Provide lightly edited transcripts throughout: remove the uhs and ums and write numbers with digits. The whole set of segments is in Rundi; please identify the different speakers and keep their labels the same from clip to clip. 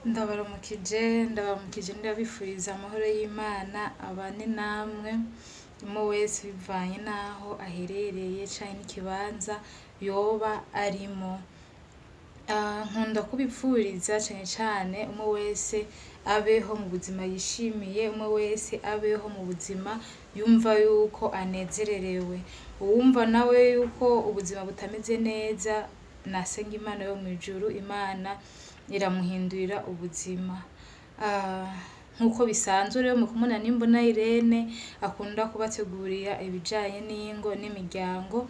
Speaker 1: Ndabaramukije, ndabaramukije, ndabifuriza amahoro y'Imana abane namwe, umwe wese bivanye n'aho aherereye canke n'ikibanza yoba arimo. Nkunda kubipfuriza cane cane umwe wese abeho mu buzima yishimiye, umwe wese abeho mu buzima yumva yuko anezererewe. Uwumva nawe yuko ubuzima butameze neza, nasenge Imana yo mw'ijuru, Imana iramuhindurira ubuzima. Nkuko bisanzwe rero muri kumwe na Nimbona Irene akunda kubategurira ibijanye n'ingo n'imiryango.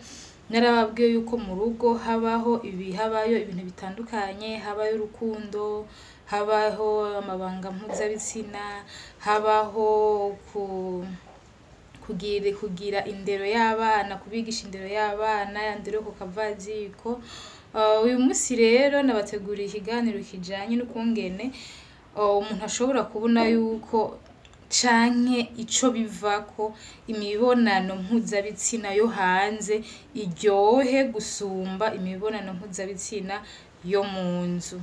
Speaker 1: Narababwiye yuko mu rugo habaho ibi, habayo ibintu bitandukanye, habayo urukundo, habaho amabanga mpuzabitsina, habaho kugira indero y'abana, kubigisha indero y'abana, indero yo ku kavaziko. Uyu musi rero nabateguriye ikiganiro kijanye n'ukungene umuntu ashobora kubona yuko canke ico bivako imibonano mpuzabitsina yo hanze iryohe gusumba imibonano mpuzabitsina yo mu nzu.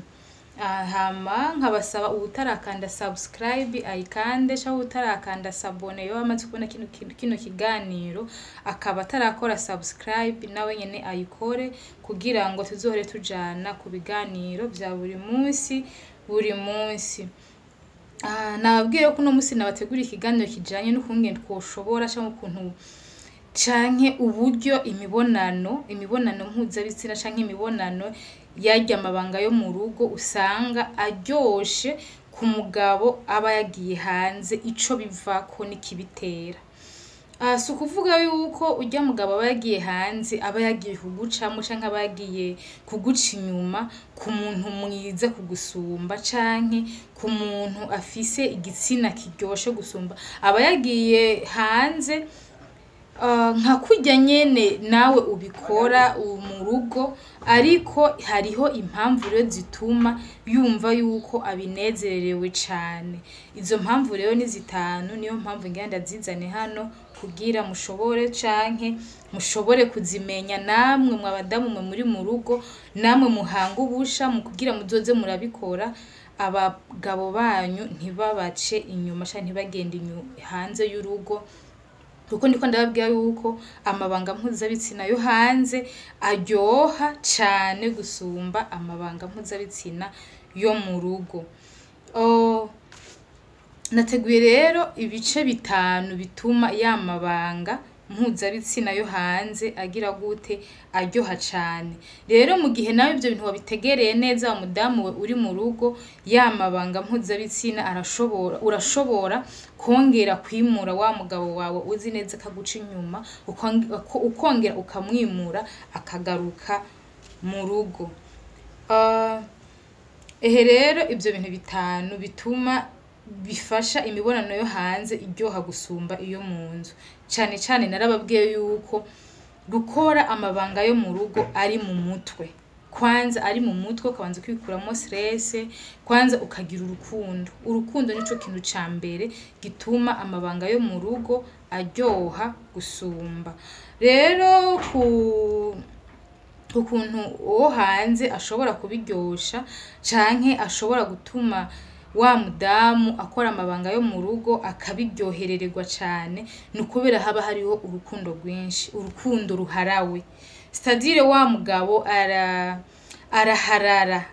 Speaker 1: Hama nkabasaba uwutarakanda subscribe ayikande, canke uwutarakanda s'abonner yoba amaze kubona kino kiganiro akaba atarakora subscribe nawe nyene ayikore, kugira ngo tuzohore tujana ku biganiro vya buri munsi buri munsi. Nababwiye ko uno musi nabateguriye ikiganiro kijanye n'ukungene twoshobora canke ukuntu canke uburyo imibonano mpuzabitsina canke imibonano yarya mabanga yo mu rugo usanga aryoshe ku mugabo aba yagiye hanze, ico bivako n'ikibitera. Si ukuvuga yuko urya mugabo aba yagiye hanze aba yagiye kugucamwo canke aba yagiye kuguca inyuma ku muntu mwiza kugusumba canke ku muntu afise igitsina kiryoshe gusumba. Aba yagiye hanze nka kurya nyene nawe ubikora mu rugo, ariko hariho impamvu rero zituma yumva yuko abinezererewe cane. Izo mpamvu rero ni zitanu, niyo mpamvu ngira ndazizane hano kugira mushobore canke mushobore kuzimenya namwe mwa badamu mwe muri mu rugo, namwe muhanga ubusha mu kugira muzoze murabikora, abagabo banyu ntibabace inyuma canke ntibagende hanze y'urugo. Kuko ndiko ndababwira yuko amabanga mpuzabitsina yo hanze aryoha cane gusumba amabanga mpuzabitsina yo mu rugo. Nateguye rero ibice bitanu bituma ya mabanga mpuzabitsina yo hanze agira gute aryoha cane. Rero mu gihe nawe ivyo bintu wabitegereye neza, wa mudamu we uri mu rugo, ya mabanga mpuzabitsina urashobora kongera kwimura wa mugabo wawe uzi neza akaguca inyuma, ukongera ukamwimura akagaruka mu rugo. Ehe rero ivyo bintu bitanu bituma bifasha imibonano yo hanze iryoha gusumba iyo mu nzu. Cane cane narababwiye yuko gukora amabanga yo mu rugo ari mu mutwe. Kwanza ari mu mutwe, ukabanza kwikuramo stress, kwanza ukagira urukundo. Urukundo nico kintu ca mbere gituma amabanga yo mu rugo aryoha gusumba. Rero ku ukuntu uwo hanze ashobora kubiryosha canke ashobora gutuma wa mudamu akora amabanga yo mu rugo akabiryoherererwa cane, ni ukubera haba hariho urukundo rwinshi, urukundo ruharawe. C'est-à-dire wa mugabo araharara,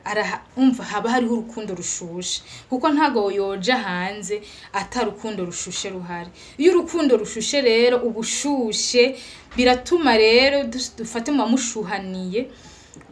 Speaker 1: umva haba hariho urukundo rushushe, kuko ntago yoja hanze ata rukundo rushushe ruhari. Iyo urukundo rushushe rero ubushushe biratuma rero dufate mu bamushuhaniye,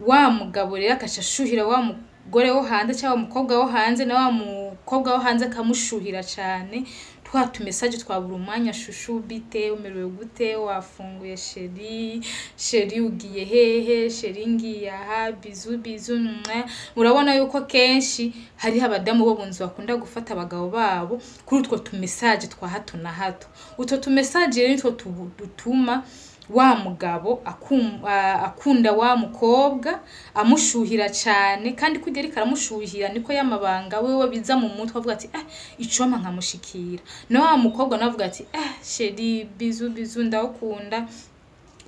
Speaker 1: wa mugabo rero agaca ashuhira wa mugore wo hanze cyangwa umukobwa wo hanze, na wa mukobwa wo hanze akamushuhira cane. Twa tumesaje twa buri umwanya, chouchou bite, umerewe gute, wafunguye chéri, chéri ugiye hehe, chéri ngiye aha, bisous bisous mwa. Murabona yuko kenshi hariho abadamu bo munzu bakunda gufata abagabo babo kuri utwo tumesaje twa hato na hato. Utwo tumesaje rero nitwo dutuma wa mugabo akunda wa mukobwa, amushuhira cane. Kandi kurya ariko aramushuhira niko y'amabanga wewe biza mu mutwe, avuga ati icompa nkamushikira. Na wa mukobwa nawe avuga ati chéri bisous bisous ndawukunda.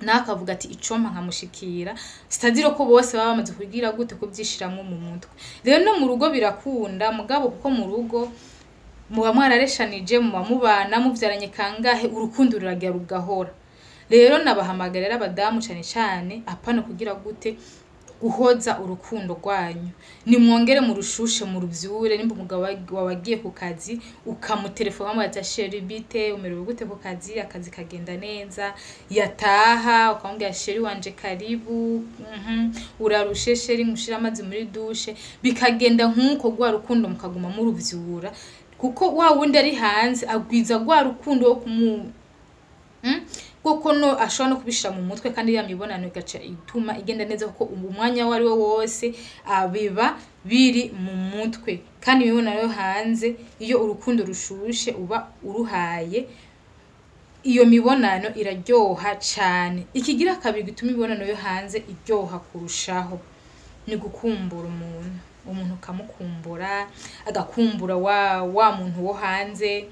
Speaker 1: Nawe akavuga ati icompa nkamushikira. C'est-à-dire ko bose baba bamaze kugira gute? Kuvyishiramwo mu mutwe. Rero no mu rugo birakunda, mugabo kuko mu rugo muba mwarareshanije, muba mubana muvyaranye kangahe, urukundo ruragera rugahora. Rero nabahamagarira abadamu cane cane, apana kugira gute, guhoza urukundo rwanyu, nimwongere murushushe, muruvyure. Nimba umugabo wawe agiye ku kazi, ukamutelefona, ukamubaza: "Chéri, bite? Umerewe gute ku kazi? Akazi kagenda neza?" Yataha ukamubwira: "Chéri wanje, karibu, urarushe chéri? Nkushire amazi muri douche." Bikagenda nk'uko, rwa rukundo mukaguma muruvyura, kuko wa wundi ari hanze agwiza rwa rukundo wo kumu kuko no ashobora no kubishira mu mutwe, kandi ya mibonano igaca ituma igenda neza, kuko umwanya uwo ari wo wose biba biri mu mutwe. Kandi imibonano yo hanze, iyo urukundo rushushe uba uruhaye, iyo mibonano iraryoha cane. Ikigira kabiri gituma imibonano yo hanze iryoha kurushaho ni gukumbura umuntu. Umuntu ukamukumbura, agakumbura wa muntu wo hanze,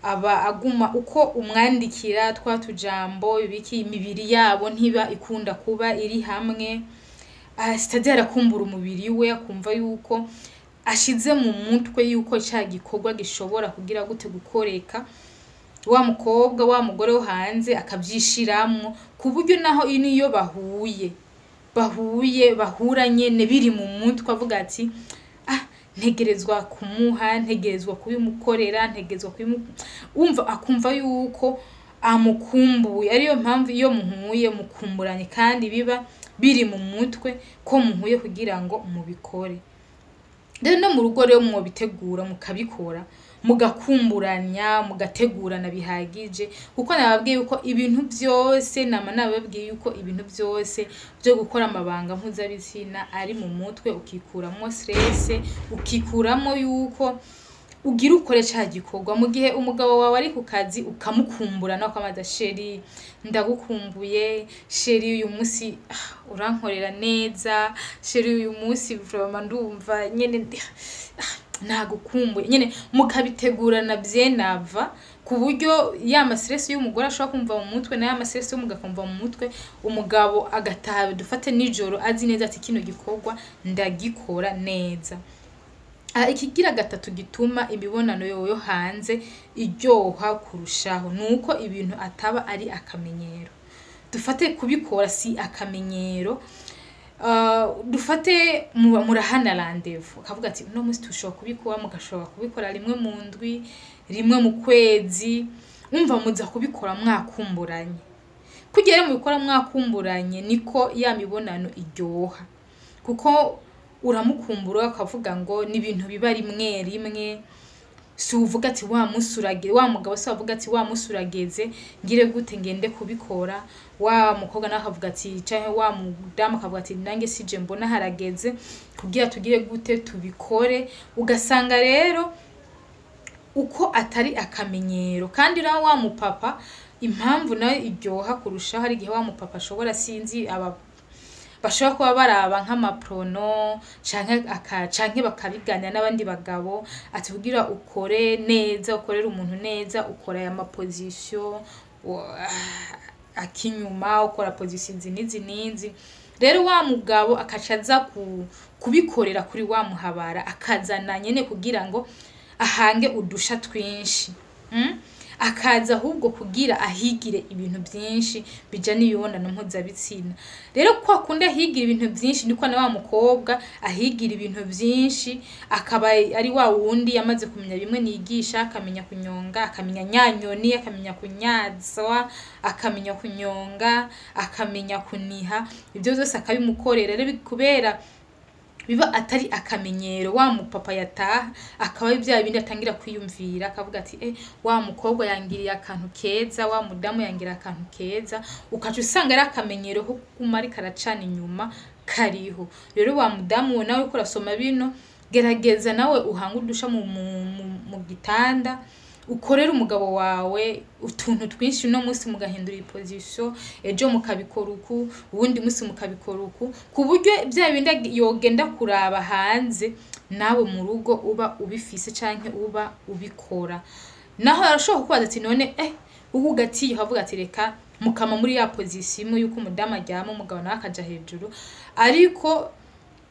Speaker 1: aba aguma uko umwandikira twa tujambo, ibiki, imibiri yabo ntiba ikunda kuba iri hamwe. C'est-à-dire arakumbura umubiri we, akumva yuko ashize mu mutwe yuko ca gikorwa gishobora kugira gute? Gukoreka. Wa mukobwa, wa mugore wo hanze akavyishiramwo, ku buryo naho niyo bahuye bahura nyene biri mu mutwe, avuga ati: "Ah, ntegerezwa kumuha, ntegerezwa kubimukorera, ntegerezwa kubimu." Wumva akumva yuko amukumbuye. Ariyo mpamvu iyo muhuye mukumburanye, kandi biba biri mu mutwe ko muhuye kugira ngo mubikore. Rero no mu rugo rero mwobitegura, mukabikora, mugakumburanya, mugategurana bihagije, kuko nababwiye yuko ibintu byose, nama nababwiye yuko ibintu byose byo gukora amabanga mpuzabitsina ari mu mutwe. Ukikuramo stress, ukikuramo yuko ugira ukore ca gikorwa. Mu gihe umugabo wawe ari ku kazi, ukamukumbura nawe, ukamubaza: "Chéri, ndagukumbuye. Chéri, uyu munsi urankorera neza. Chéri, uyu munsi vraiment ndumva nyene nagukumbuye nyene." Mukabitegurana vyenava, ku buryo ya ma stress y'umugore ashobora kumva mu mutwe na ya ma stress y'umugabo akumva mu mutwe, umugabo agataha, dufate nijoro, azi neza ati kino gikorwa ndagikora neza. Ikigira gatatu gituma imibonano yo hanze iryoha kurushaho nuko ibintu ataba ari akamenyero. Dufate kubikora si akamenyero. Dufate murahana rendez-vous, akavuga ati uno munsi tushobora kubikora, mugashobora kubikora rimwe mu ndwi, rimwe mu kwezi. Umva, muza kubikora mwakumburanye. Kugira rero mubikora mwakumburanye, niko ya mibonano iryoha, kuko uramukumbura, ukavuga ngo ni ibintu biba rimwe rimwe. Si uvuga ati wa munsi urageze, wa mugabo si wavuga ati wa munsi urageze, ngire gute? Ngende kubikora. Wa mukobwa nawe akavuga ati, canke wa mudamu akavuga ati nange sije mbona harageze kugira tugire gute? Tubikore. Ugasanga rero uko atari akamenyero. Kandi nawe wa mupapa, impamvu nawe iryoha kurushaho, hari igihe wa mupapa ashobora, sinzi, aba bashobora kuba baraba nk'ama porno canke canke bakabiganira n'abandi bagabo, ati kugira ukore neza, ukorere umuntu neza, ukora aya ma position akinyuma, ukora position izi n'izi n'izi. Rero wa mugabo akaca aza kubikorera kuri wa muhabara, akazana nyene kugira ngo ahange udusha twinshi, Akaza ahubwo kugira ahigire ibintu byinshi bija n'imibonano mpuzabitsina. Rero kwa kundi ahigira ibintu byinshi, niko na wa mukobwa ahigira ibintu byinshi, akaba ari wa wundi yamaze kumenya bimwe nigisha, akamenya kunyonga, akamenya nyanyoni, akamenya kunyazwa, akamenya kunyonga, akamenya kuniha, ibyo byose akabimukorera. Rero kubera biba atari akamenyero, wa mupapa yataha akaba ari bya bindi atangira kwiyumvira, akavuga ati wa mukobwa yangiriye akantu keza, wa mudamu yangiriye akantu keza. Ukaca usanga ari akamenyero ko kuguma ariko aracana inyuma kariho. Rero wa mudamu we, nawe uriko urasoma bino, gerageza nawe uhange udusha mu gitanda, ukorere umugabo wawe utuntu twinshi. Uno munsi mugahindura i position, ejo mukabikora uku, uwundi munsi mukabikora uku, ku buryo bya bindi yogenda kuraba hanze, nawe mu rugo uba ubifise canke uba ubikora. Naho arashobora kukubaza ati none ubu ugatiye, ukavuga ati reka. Mukama muri ya position imwe yuko umudamu aryama, umugabo nawe akaja hejuru, ariko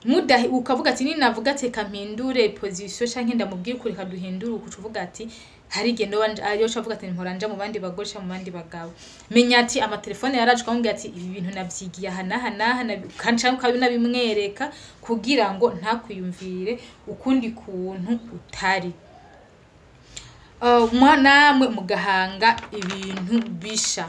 Speaker 1: mudahi ukavuga ati ninavuga ati reka mpindure position canke ndamubwire uku, reka duhindure uku, uca uvuga ati hari igihe ndoba yoca avuga ati mpora nja mu bandi bagore canke mu bandi bagabo. Menya ati amatelefone yaraje, ukamubwira ati ibi bintu navyigiye aha n'aha n'aha, canke ukabinabimwereka kugira ngo ntakwiyumvire ukundi kuntu utari. Namwe mugahanga ibintu bisha.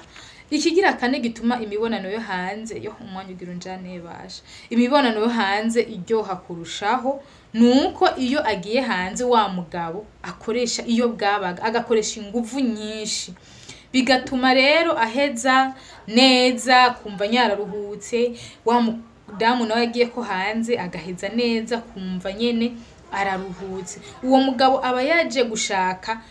Speaker 1: Ikigira kane gituma imibonano yo hanze yo, umwanya ugira unjane basha, imibonano yo hanze iryoha kurushaho, nuko iyo agiye hanze wa mugabo akoresha iyo bwabaga, agakoresha inguvu nyinshi, bigatuma rero aheza neza, kumva nyararuhutse. Wa mudamu nawe agiye ko hanze agaheza neza, kumva nyene araruhutse. Uwo mugabo aba yaje gushaka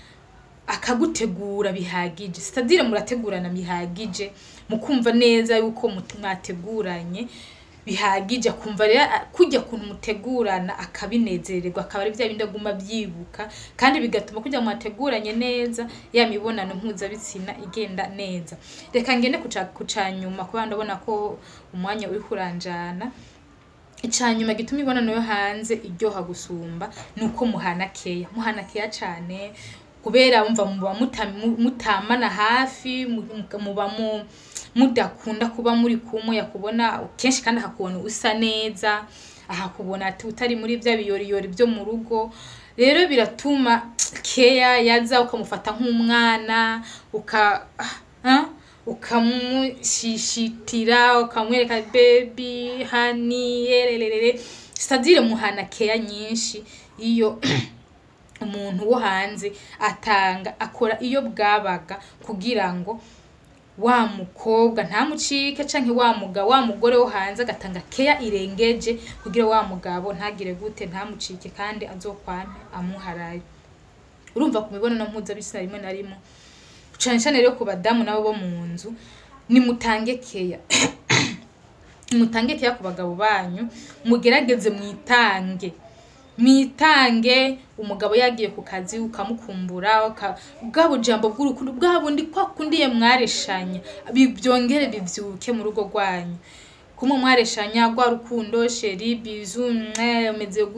Speaker 1: akagutegura bihagije, c'est-à-dire murategurana bihagije, mukumva neza yuko mwateguranye bihagije, akumva rero kurya kuntu mutegurana akabinezererwa, akaba ari vya bindi aguma avyibuka, kandi bigatuma kurya mwateguranye neza ya mibonano mpuzabitsina igenda neza. Reka ngende kuca nyuma, kubera ndabona ko umwanya uriko uranjana. Icanyuma gituma imibonano yo hanze iryoha gusumba nuko muhana keya, muhana keya cane, kubera umva muba mutamana hafi, muba mudakunda kuba muri kumwe. Yakubona kenshi kandi akakubona usa neza, akakubona ati utari muri vya biyoriyori vyo mu rugo. Rero biratuma keya yaza ukamufata nk'umwana, ukamushishitira, ukamwereka baby, honey, yererere, c'est-à-dire muhana keya nyinshi. Iyo umuntu wo hanze atanga, akora iyo bwabaga kugira ngo wa mukobwa ntamucike, canke wa mugabo, wa mugore wo hanze agatanga keya irengeje kugira wa mugabo ntagire gute, ntamucike, kandi azokwame amuharaye. Urumva ku mibonano mpuzabitsina rimwe na rimwe, cane cane rero ku badamu nabo bo mu nzu, nimutange keya, nimutange keya ku bagabo banyu, mugerageze mwitange, mwitange. Umugabo yagiye ku kazi ukamukumbura, bwa bujambo bw'urukundo bwa bundi kwa kundiye mwareshanya, byongere bivyuke mu rugo rwanyu, kumwe mwareshanya rwa rukundo, chéri, bisous, mwe umeze.